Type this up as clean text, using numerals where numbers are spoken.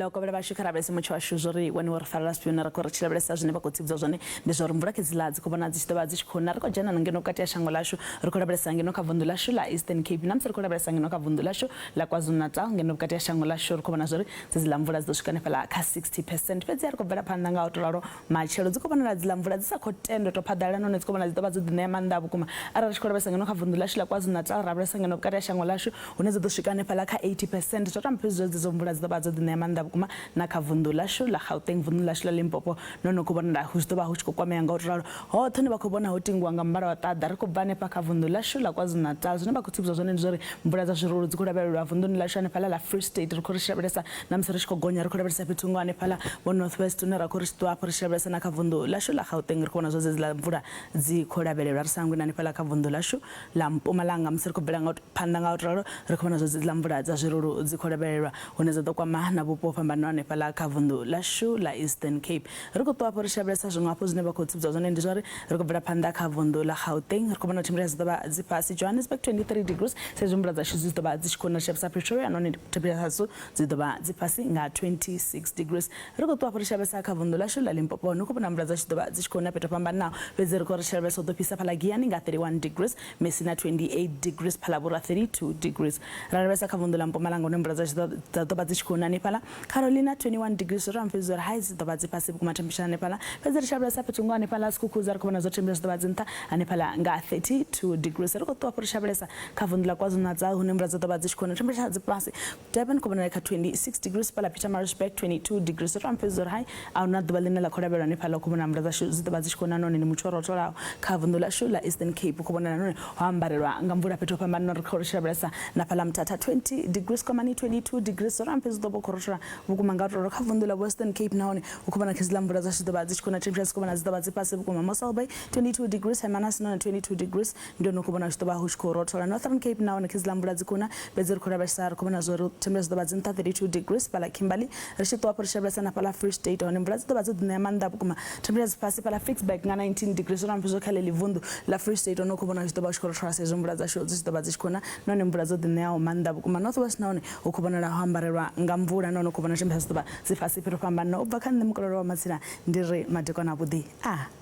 Ḽo kovhela vhashu kha lavhelese mutsho washu zwo ri wone wo ri farela zwifhio na ri khou ri tshi lavhelesa zwine vha khou tsivhudza zwone ndi zwa uri mvula khedziḽa dzi khou vhona dzi tshi ḓo vha dzi tshi khou na ri khou dzhena ngeno vhukati ha shango ḽashu ri khou lavhelesa ngeno kha vunḓu ḽashu ḽa Eastern Cape na musi ri khou lavhelesa ngeno kha vunḓu ḽashu ḽa KwaZulu-Natal ngeno vhukati ha shango ḽashu ri khou vhona zwori dzedziḽa mvula dzi ḓo swika hanefhaḽa kha 60 percent fhedzi a ri khou bvela phanḓa nga u tou ralo matshelo dzi khou vhonala dziḽa mvula dzi sa khou tenda u tou phaḓalala nahone dzi khou vhonala dzi ḓo vha dzo ḓiṋea maanḓa vhukuma arali ri tshi khou lavhelesa ngeno kha vunḓu ḽashu ḽa KwaZulu-Natal ra lavhelesa ngeno vhukati ha shango ḽashu hune dza ḓo swika hanefhaḽa kha 80 percent zwo tamba fhedzi zwo dzedzo mvula dzi ḓo vha dzo ḓiṋea maanḓa vhukuma na kha vunḓu ḽashu ḽa Gauteng vunḓu ḽashu ḽa Limpopo nahone khou vhonala hu tshi ḓo vha hu tshi khou kwamea nga u tou ralo hoṱhe hune vha khou vhona ho tingiwa nga muvhala wa ṱaḓa ri khou bva hanefha kha vunḓu ḽashu ḽa KwaZulu-Natal zwine vha khou tsivhudza zwone ndi zwori mvula dza zwirulu dzi khou lavhelelwa vunḓuni ḽashu hanefhaḽa ḽa Free State ri khou ri tshi lavhelesa na musi ri tshi khou gonya ri khou lavhelesa fhethu ngo hanefhaḽa vho North West hune ra khou ri tshi ṱuwa afho ri tshi lavhelesa na kha vunḓu ḽashu ḽa Gauteng ri khou vhona zwo dzedziḽa mvula dzi khou lavhelelwa ri sa hangwi na hanefhaḽa kha vunḓu ḽashu ḽa Mpumalanga musi ri khou bvela nga phanḓa nga u tou ralo ri khou vhona zwo dzedziḽa mvula dza zwirulu dzi khou lavhelelwa hune dza ḓo kwama na vhupo ho fhambanaho hanefhaḽa kha vunḓu ḽashu ḽa Eastern Cape. Ri khou ṱuwa afho ri tshi lavhelesa zwiṅwe hafhu zwine vha khou tsivhudzwa zwone ndi zwa uri ri khou bvela phanḓa kha vunḓu ḽa Gauteng ri khou vhona themperetshara dzi ḓo vha dzi fhasi Johannesburg 23 degrees sa izwi mvula dzashu dzi ḓo vha dzi tshi khou na shavhisa Pretoria nahone themperetshara dzashu dzi ḓo vha dzi fhasi nga 26 degrees. Ri khou ṱuwa afho ri tshi lavhelesa kha vunḓu ḽashu ḽa Limpopo ni khou vhona mvula dzashu ḓo vha dzi tshi khou na fhethu ho fhambananaho fhedzi ri khou ri tshi lavhelesa u ḓo fhisa fhaḽa Giyani nga 31 degrees Messina 28 degrees Phalaborwa 32 degrees. Ra lavhelesa kha vunḓu ḽa Mpumalanga hune mvula dzashu dza ḓo vha dzi tshi khou na hanefhaḽa Carolina 21 degrees zwo ramba fhedzi uri hai dzi ḓo vha dzi fhasi vhukuma temperature hanefhaḽa fhedzi ri tshi lavhelesa fhethu ngo hanefhaḽa Skukuza ri khou vhona zwo temperature zwi ḓo vha dzi nṱha hanefhaḽa nga 32 degrees. Ri khou ṱuwa afho ri tshi lavhelesa kha vunḓu ḽa KwaZulu-Natal hune mvula dza ḓo vha dzi tshi khou na temperature dzi fhasi Durban khou vhonala kha 26 degrees fhaḽa Pietermaritzburg 22 degrees. Zwo ramba fhedzi uri hai a huna ḓuvha ḽine ḽa khou lavhelelwa hanefhaḽa u khou vhona mvula dzashu dzi ḓo vha dzi tshi khou na nahone ndi mutsho wo rotholaho kha vunḓu ḽashu ḽa Eastern Cape u khou vhonala nahone ho ambarelwa nga mvula fhethu ho fhambananaho ri khou ri tshi lavhelesa na fhaḽa Mthatha 20 degrees Komani 22 degrees zwo ramba fhedzi ḓo vha u khou rothola vhukuma nga u ralo kha vunḓu ḽa Western Cape nahone u khou vhona khedziḽa mvula dzashu ḓo vha dzi tshi khou na temperature dzi khou vhona dzi ḓo vha dzi fhasi vhukuma Mossel Bay 22 degrees Hermanus nahone 22 degrees ndi hone u khou vhona hu tshi ḓo vha hu tshi khou rothola Northern Cape nahone khedziḽa mvula dzi khou na fhedzi ri khou lavhelesa ri khou vhona zwo ri temperature dzi ḓo vha dzi nṱha 32 degrees fhaḽa Kimberley ri tshi ṱuwa afho ri tshi lavhelesa na fhaḽa Free State hone mvula dzi ḓo vha dzo ḓi ṋea maanḓa vhukuma temperature dzi fhasi fhaḽa Ficksburg nga 19 degrees zwo ramba zwo kha ḽeḽi vunḓu ḽa Free State hone u khou vhona hu tshi ḓo vha hu tshi khou rothola sa izwi mvula dzashu dzi tshi ḓo vha dzi tshi khou na nahone mvula dzo ḓi ṋeaho maanḓa vhukuma North West nahone hu khou vhonala ho ambarelwa nga mvula nahone u khou vhona temperature dzi ḓo vha dzi fhasi fhethu fhambanaho u bva kha nṋe mukololo wa matsina ndi ri madekwana avhuḓi a.